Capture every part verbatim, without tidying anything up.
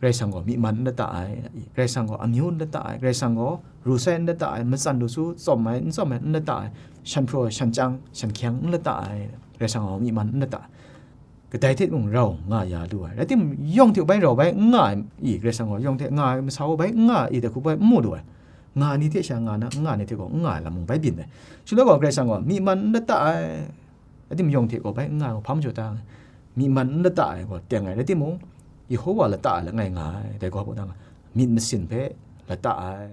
Karai Kasang gaw myi man n lata ai, Karai Kasang gaw amyu n lata ai, Karai Kasang gaw ru sai n lata ai, matsan lu su tsawm ai, n tsawm ai n lata ai, shan hpraw, shan chyang, shan hkyeng n lata ai, Karai Kasang gaw myi man n lata ai. Kadai hte mung rau nga ya lu ai. Rai timung, yawng hte bai rau bai n nga ai, i, Karai Kasang gaw yawng hte nga ai, masau bai n nga ai, i, dai hku bai n mu lu ai. Nga ai ni hte sha nga na, n nga ai ni hte gaw n nga ai lam mung bai byin ai. Shaloi gaw Karai Kasang gaw myi man n lata ai. Rai timung, yawng hte gaw bai n nga ai, hpa majaw ta, myi man n lata ai gaw teng ai. Rai timung, Yehowa lata ai langai nga ai. Dai gaw, myit masin hpe lata ai.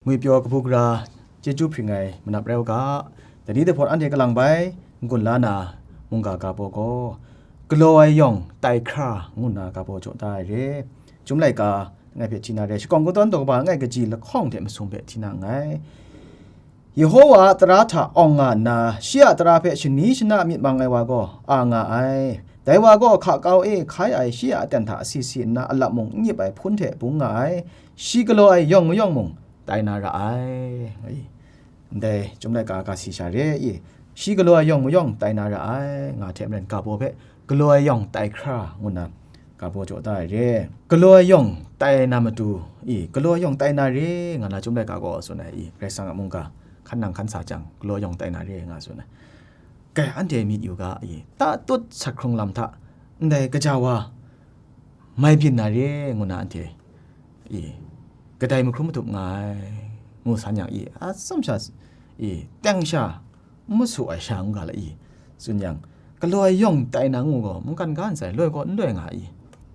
Ngwipyaw kabu gara, chyeju hpring ai manap rai u ga, dai ni dai hpawt anhte kalang bai n-gun la na mungga ga baw gaw, galaw ai yawng tai hkra ngu nna ga baw jaw da ai re. Chyum laika langai hpe hti na re, shakawn kungdawn daw kaba langai kaji lahkawng hte masum hpe hti na nngai. Yehowa a tara hta awng nga nna, shi a tara hpe shani shana myit mang ai wa gaw a nga ai. Dai wa gaw hka kau e hkai ai shi a aten hta asi si nna, alap mung n ip ai hpun hte bung nga ai. Shi galaw ai yawng mayawng mung tai na ra ai. Ai. Ndai Chyum laika ga si sha re i, shi galaw ai yawng mayawng tai na ra ai, nga hte maren ga baw hpe galaw ai yawng tai hkra ngu nna ga baw jaw da ai re. Galaw ai yawng tai na matu i, galaw ai yawng tai na re, nga na Chyum laika gaw tsun ai i, Karai Kasang a mungga hkan nang hkan sa jang, galaw ai yawng tai na re, nga tsun ai. Kai, anhte myit yu ga i, tatut sat hkrung lam hta, ndai kaja wa mai byin na re, ngu na anhte i, kadai mahkrum matup nga ai, ngu san yang i, atsam sha i, teng sha, n masu ai sha ngu ga la i, tsun yang, galaw ai yawng tai na ngu gaw, mungkan ga ntsa e loi gaw n loi nga i,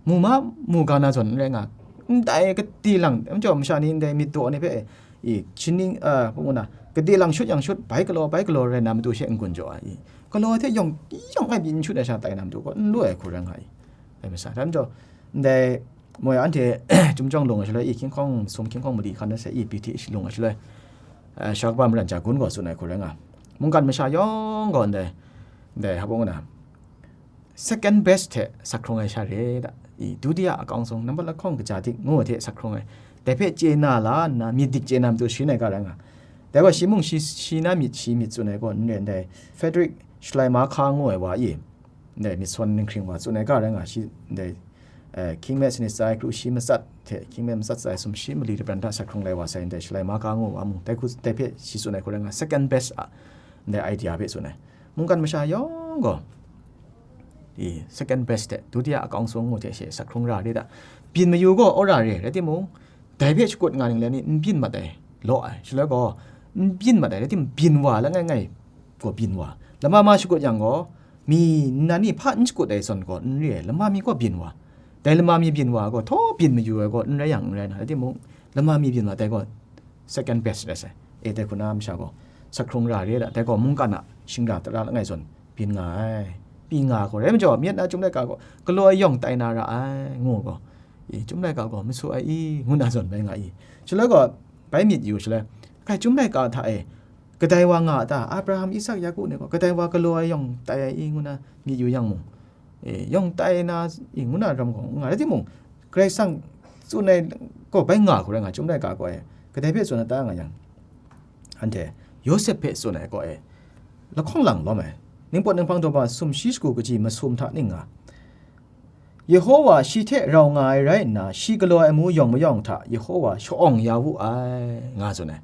mu ma, mu ga na zawn n rai nga, ndai kadi lang, majaw masha ni ndai myit daw ni hpe i, shani, a, hpa ngu na, kadi lang shut yang shut, bai galaw, bai galaw rai na matu she n-gun jaw ai i, galaw ai hte yawng, yawng ai byin n shut ai sha tai na matu gaw, n loi ai hku rai nga i, dai masa, dai majaw, ndai, moi anhte Chyum jawng lung ai shaloi i, hkying hkawng masum, hkying hkawng mali hkan na sai i, British lung ai shaloi, eh, sha kaba maran ja gun gaw tsun ai hku rai nga. Mungkan masha yawng gaw ndai, ndai hpa ngu na, second best hte sat hkrung ai sha re da. I, dutiya a kawng sung, nambat lahkawng kaja dik ngu hte sat hkrung ai. Dai hpe chye na la nna, myit dik chye na matu sharin ai ga rai nga. Dai gaw shi mung shi, shi na myit, shi myit tsun ai gaw n re ndai, Frederick Schleiermacher ngu ai wa i, ndai myit sawn ninghkring wa tsun ai ga rai nga, shi ndai, eh, Kingmade sanit tsa ai kru shi matsat hte Kingmade matsat tsa ai sumshi mali lapran hta sat hkrung lai wa sai ndai Schleiermacher ngu wa mung, dai hku, dai hpe shi tsun ai hku rai nga, second best a ndai idea hpe tsun ai. Mungkan masha yawng gaw, i, second best hte, dutiya a kawng sung ngu hte she sat hkrung ra re da. Byin mayu gaw aw ra re, rai timung, dai hpe shakut nga ning le ni n byin mat ai, law ai, shaloi gaw, n byin mat ai, rai timung, byin wa langai ngai gaw byin wa. Lama ma shakut yang gaw, mi nnan ni hpa n shakut ai zawn gaw n re ai, lama mi gaw byin wa. Dai lama mi byin wa gaw, htaw byin mayu ai gaw n rai yang n rai na, rai timung, lama mi byin wa dai gaw, second best rai sai. E, dai hku na masha gaw, sat hkrung ra re da, dai gaw mungkan a shingra tara langai zawn byin nga ai. Byin nga gaw, rai majaw, myit na Chyum laika gaw, galaw ai yawng tai na ra ai, ngu gaw, i, Chyum laika gaw, masu ai i, ngu na zawn bai nga i. Shaloi gaw, bai myit yu shaloi, kai Chyum laika hta e, kadai wa nga a ta? Abraham, Isak, Yaku ni gaw, kadai wa galaw ai yawng tai ai i, ngu na myit yu yang mung, e, yawng tai na i, ngu na ram gaw, nga rai timung, Karai Kasang tsun ai gaw bai nga hku rai nga, Chyum laika gaw e, kadai hpe tsun a ta nga yang, anhte Yawsep hpe tsun ai gaw e, lahkawng lang lawm ai. Ningpawt ninghpang daw ba sumshi shagu kaji masum hta ning nga, Yehowa shi hte rau nga ai rai nna, shi galaw ai amu yawng mayawng hta Yehowa sha-awng ya wu ai, nga tsun ai.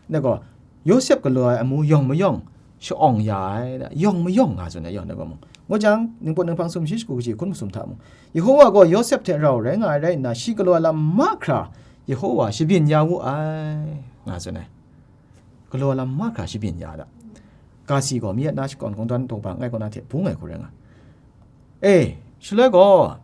Dai gaw, Yawsep galaw ai amu yawng mayawng sha-awng ya ai, yawng mayawng nga tsun ai, yawng dai gaw mung. Ngu jang, ningpawt ninghpang sumshi shagu kaji hkun masum hta mung, Yehowa gaw Yawsep hte rau rai nga ai rai nna, shi galaw ai lam mahkra Yehowa shabyin ya wu ai, nga tsun ai. Galaw lam mahkra shabyin ya da. Ga si gaw, mi yet na shakawn kungdawn daw ba langai kaw na hte bung ai hku rai nga. E, shaloi gaw,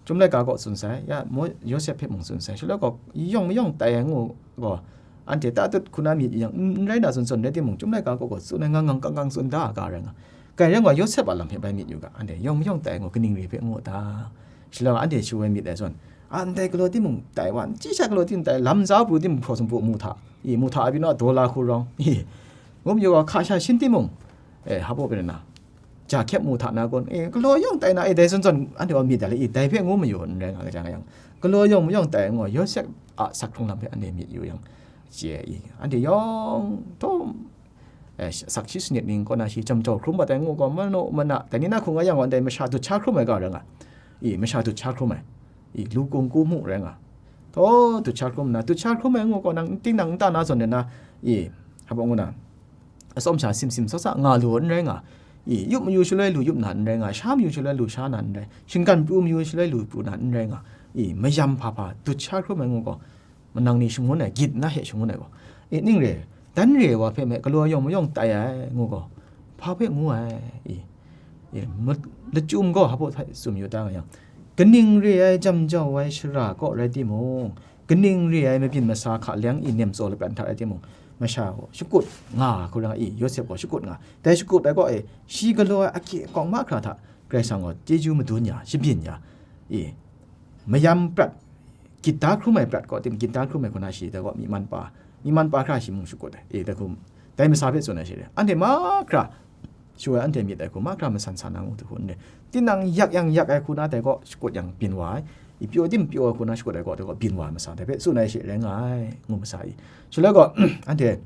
Chyum laika gaw tsun sai, ya, mo, Yawsep hpe mung tsun sai, shaloi gaw, yawng mayawng tai ai ngu gaw, anhte tatut hku na myit yang n, n rai na zawn zawn rai timung, Chyum laika gaw, gaw tsun ai ngang ngang kang kang tsun da ai ga rai nga. Kai rai nga, Yawsep a lam hpe bai myit yu ga, anhte yawng mayawng tai ai ngu, kaning re hpe ngu ta? Shaloi anhte shu ai myit ai zawn, a, ndai galaw timung tai wa, n chyi sha galaw timung tai, lam za pru timung hpraw sumpu mu hta, i, mu hta a byin naw, daw la hku rawng, i, ngu mayu gaw, hka sha shin timung, e, hpa baw pyi na, ja hkyep mu hta na kun, e, galaw yawng tai na, e, dai zawn zawn anhte wa myit ai le, i, dai hpe ngu mayu n rai nga, kaja nga yang, galaw yawng mayawng tai ngu, Yawsep a sat hkrung lam hpe anhte myit yu yang, chye ai i, anhte yawng htaw eh, sak shi sanit ning kaw na shi jam jau hkrum mat ai ngu gaw, manu mana, dai ni na hkung a yang gaw, ndai masha dut sha hkrum ai ga rai nga, i, masha dut sha hkrum ai, i, lu kung ku mu rai nga, taw dut sha hkrum na, dut sha hkrum ai ngu gaw, nang tinang nta na zawn de na, i, hpa ngu na, atsawm sha simsim sa sa nga lu n rai nga, i, yup mayu shaloi lu yup na n rai nga, sha mayu shaloi lu sha na n rai, shinggan pru mayu shaloi lu pru na n rai nga, i, mayam hpa hpa dut sha hkrum ai ngu gaw, manang ni shangun ai, git na hte shangun ai gaw, i, ning re, dan re ai wa hpe me, galaw yawng mayawng tai ai ngu gaw, hpa hpe ngu ai, i, i, ma-, lachyum gaw hpa hta tsun yu ta nga yang, kaning re ai jam jau ai shara kaw rai timung, kaning re ai mabyin masa hka leng i nem tsaw lapran hta rai timung, masha gaw shakut nga hku rai nga, i, Yawsep gaw shakut nga, dai shakut ai kaw e, shi galaw ai akye akawng mahkra hta Karai Kasang gaw chyeju madun ya, shabyin ya, i, mayam prat, git da hkrum ai prat kaw tim, git da hkrum ai hku na shi, dai gaw myi man pa, myi man pa hkra shi mung shakut ai, e, dai hku, dai masa hpe tsun ai shi re, anhte mahkra, shu ai anhte myit ai hku mahkra masan san na ngu hku n re, tinang yak yang yak ai hku na dai gaw shakut yang byin wa ai, i, pyaw tim pyaw ai hku na shakut ai gaw, dai gaw byin wa ai masa dai hpe tsun ai shi rai nga ai, ngu masa i. Shaloi gaw, anhte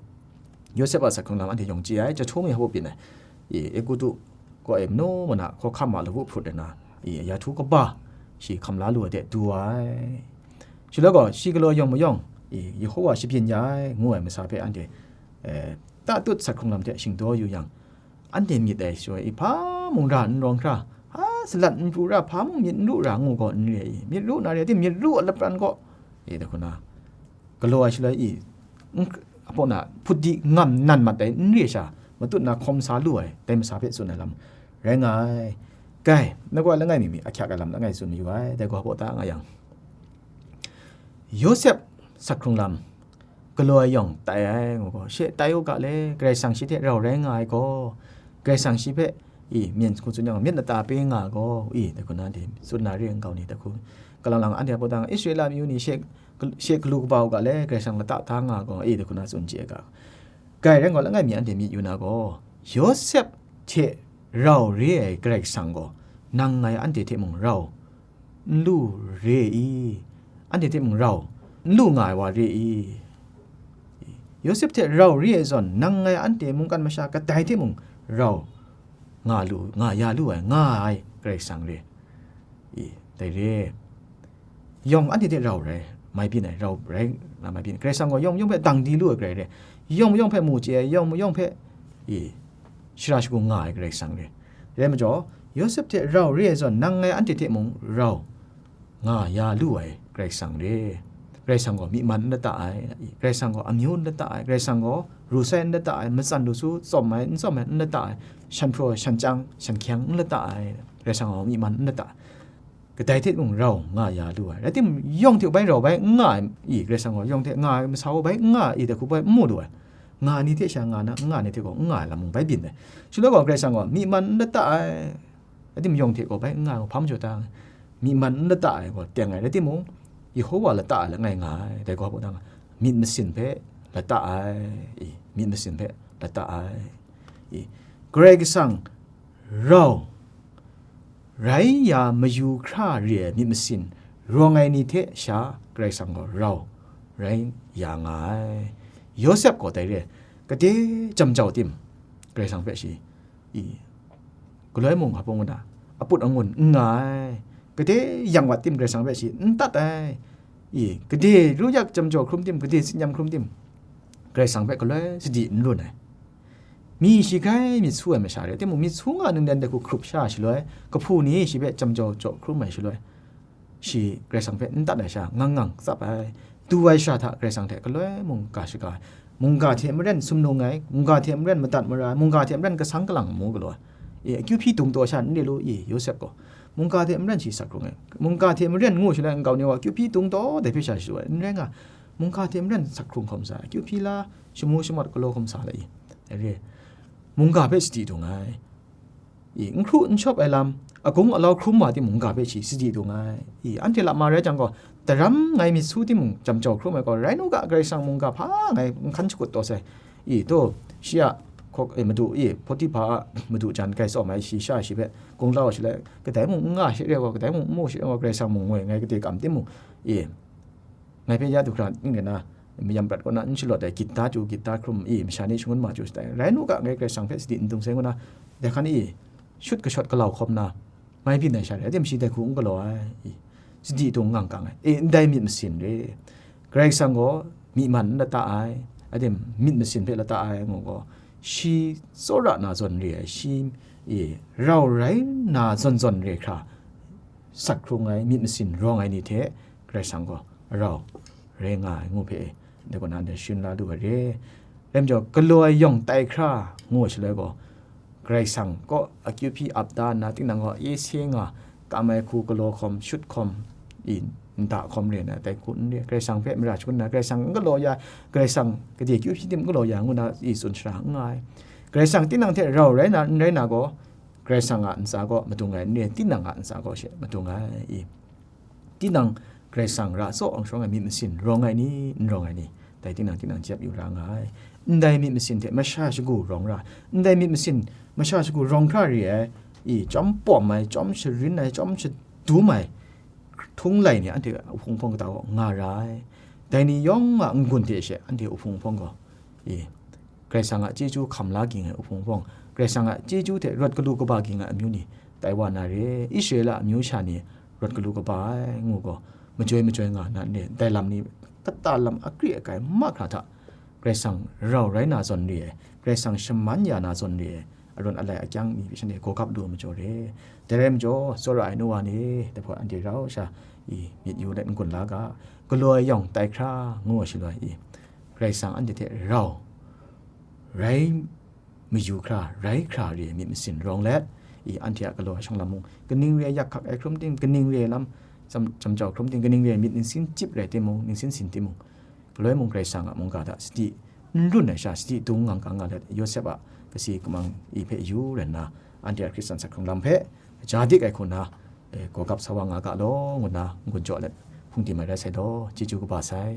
Yawsep a sak hkrung lam anhte yawng chye ai, jahtum e hpa byin ai, i, Egutu kaw e manu mana hkawhkam a lawu hprut ai na, i, ya htu kaba shi hkam la lu ai de du ai. Shaloi gaw, shi galaw yawng mayawng, i, Yehova shabyin ya ai, ngu ai masa hpe anhte, eh, tatut sak hkrung lam hte shingdaw yu yang, anhte myit ai shaloi, i, hpa mung ra n rawng hkra, hpa salat n pru ra, hpa mung myit n ru ra ngu gaw n re i, myit ru na re ai tim, myit ru a lapran gaw, i, dai hku na, galaw ai shaloi i, n-, apaw na, hput di ngam nan mat ai n re sha, matut na hkawm sa lu ai, dai masa hpe tsun ai lam rai nga ai. Kai, na gaw langai mi mi ahkyak ai lam langai tsun mayu ai, dai gaw hpaw ta nga yang, Yawsep sak hkrung lam, galaw ai yawng tai ai, ngu gaw, she tai u ga le, Karai Kasang shi hte rau rai nga ai gaw, Karai Kasang shi hpe, i, myen hku tsun yang, myit lata pe nga ai gaw, i, dai hku na, di, tsun na re ai nkau ni, dai hku, kalang lang anhte hpaw ta nga, Israela amyu ni she, she galu kaba u ga le, Karai Kasang lata hta nga ai gaw, i, dai hku na tsun chye ai ga. Kai rai gaw, langai mi anhte myit yu na gaw, Yawsep hte rau re ai Karai Kasang gaw, nang ngai anhte hte mung rau n lu re i? Anhte hte mung rau n lu nga ai wa re i? Yawsep hte rau re ai zawn, nang ngai anhte mungkan masha kadai hte mung rau nga lu, nga ya lu ai, nga ai Karai Kasang re i, dai re. Yawng anhte hte rau rai, mai byin ai, rau rai na mai byin ai. Karai Kasang gaw yawng mayawng hpe dang di lu ai Karai re. Yawng mayawng hpe mu chye ai, yawng mayawng hpe i, shara shagu nga ai Karai Kasang re. Rai majaw, Yawsep hte rau re ai zawn, nang ngai anhte hte mung rau nga ya lu ai Karai Kasang re. Karai Kasang gaw myi man n lata ai, Karai Kasang gaw amyu n lata ai, Karai Kasang gaw ru sai n lata ai, matsan lu su tsawm ai, n tsawm ai n lata ai, shan hpraw, shan chyang, shan hkyang n lata ai, Karai Kasang gaw myi man n lata ai. Kadai hte mung rau nga ya lu ai. Rai timung, yawng hte bai rau bai n nga ai, i, Karai Kasang gaw yawng hte nga ai, masau bai n nga ai, i, dai hku bai n mu lu ai. Nga ai ni hte sha nga na, n nga ai ni hte gaw n nga ai lam mung bai byin ai. Shaloi gaw Karai Kasang gaw myi man n lata ai. Rai timung, yawng hte gaw bai n nga ai, hpa majaw ta, myi man n lata ai gaw teng ai. Rai timung, Yehova lata ai langai nga ai. Dai gaw hpaw ta nga, myit masin hpe lata ai, i, myit masin hpe lata ai, i, Karai Kasang rau rai ya mayu hkra re ai myit masin rawng ai ni hte sha Karai Kasang gaw rau rai ya nga ai. Yawsep gaw dai re ai, kade jam jau tim, Karai Kasang hpe shi, i, galoi mung hpa ngu na, aput angun n nga ai, kade yang wat tim Karai Kasang hpe shi n tat ai, i, kade ru yak jam jau hkrum tim, kade tsin yam hkrum tim, Karai Kasang hpe galoi sadi n run ai. Mi shi grai myit su ai masha re, timung, myit su nga ninglen dai hku hkrup sha shaloi, kahpu ni shi hpe jam jau jaw hkrum ai shaloi, shi Karai Kasang hpe n tat ai sha ngang ngang tsap ai. Du ai shara hta Karai Kasang hte galoi mungga shaga ai. Mungga hte maren sumnung ai, mungga hte maren madat mara ai, mungga hte maren kasang kalang mu galaw ai. E, akyu hpyi dung taw sha n re lu i, Yawsep gaw? Mungga hte maren shi sak hkrung ai. Mungga hte maren ngu shaloi nkau ni gaw akyu hpyi dung taw dai hpe sha sharu ai. N rai nga, mungga hte maren sak hkrung hkawm sa ai. Akyu hpyi la, shamu shamawt galaw hkawm sa la i? Dai re ai. Mungga hpe sadi dung ai. I, n hkru n shawp ai lam, agung alau hkrum wa timung, mungga hpe shi sadi dung ai. I, anhte lama rai jang gaw, daram ngai myit su timung, jam jau hkrum ai gaw, rai nu ga, Karai Kasang mungga hpa ngai n hkan shakut taw sai. I, taw, shi a hkawk, e, madu, i, Potiphar a madu jan grai tsawm ai shi sha shi hpe gunglau ai shaloi, kadai mung n nga she re gaw, kadai mung n mu she re gaw, Karai Kasang mung ngoi ngai gade kam timung, i, ngai hpe ya du hkra ning rai na, mayam prat kaw na n shalawt ai, git da chyu, git da hkrum i, masha ni shangun ma chyu shatai, rai nu ga, ngai Karai Kasang hpe sadi n dung sai ngu na, dai hkan i, shut kashawt galau hkawm na, mai byin ai sha re, adim shi dai hku n galaw ai, i, sadi dung ngang kang ai, e, ndai myit masin re. Karai Kasang gaw myi man n lata ai, adim myit masin hpe lata ai ngu gaw, shi tsawra na zawn re ai, shi, e, rau rai na zawn zawn re hkra, sat hkrung ai, myit masin rawng ai ni hte Karai Kasang gaw rau rai nga ai ngu hpe, dai kaw na ndai sharin la lu ai re. Rai majaw, galaw ai yawng tai hkra ngu ai shaloi gaw, Karai Kasang kaw akyu hpyi ap da nna, tinang gaw isi nga, kam ai hku galaw hkawm, shut hkawm, i, nta hkawm re na, tai hku n re. Karai Kasang hpe mara shangun na, Karai Kasang n galaw ya, Karai Kasang gade akyu hpyi tim n galaw ya, ngu na i tsun shara n nga ai. Karai Kasang tinang hte rau rai na, n rai na gaw, Karai Kasang a ntsa gaw madung ai n re, tinang a ntsa gaw she madung ai, i. Tinang Karai Kasang ra tsaw ang shawng ai myit masin rawng ai ni, n rawng ai ni, dai tinang tinang jep yu ra nga ai. Ndai myit masin hte masha shagu rawng ra, ndai myit masin masha shagu rawng hkra re ai, i, chyawm pawm ai, chyawm sharin ai, chyawm shadum ai, htung lai ni anhte a hpung hpawng kata gaw nga ra ai. Dai ni yawng a n-gun hte she anhte a hpung hpawng gaw, i, Karai Kasang a chyeju hkam la ging ai a hpung hpawng, Karai Kasang a chyeju hte rawt galu kaba ging ai amyu ni tai wa na re, Israela amyu sha ni rawt galu kaba ai ngu gaw, majoi majoi nga na n re, dai lam ni kata lam akri akai mahkra hta, Karai Kasang rau rai na zawn re ai, Karai Kasang shaman ya na zawn re ai, arawn alai akyang mi hpe shanhte gawgap lu ai majaw re. Dai rai majaw, tsawra ai nu wa ni, dai hpawt anhte rau sha i myit yu let n-gun la ga, galaw ai yawng tai hkra ngu ai shaloi i, Karai Kasang anhte hte rau rai mayu hkra, rai hkra re ai myit masin rawng let, i, anhte a galaw ai shawng lam mung, kaning re ai yak hkak ai hkrum ting, kaning re ai lam, cham, cham jau hkrum ting, kaning re ai myit ningsin chyip rai timung, ningsin sin timung, galoi mung Karai Kasang a mungga hta sadi n run ai sha, sadi dung ngang kang nga let, Yawsep a kasi kamang i hpe yu rai nna, anhte a Hkristan sat hkrung lam hpe ja dik ai hku na, e, gawgap sa wa nga ga law, ngu nna n-gun jaw let, hpung tim ai rai sai law, chyeju kaba sai.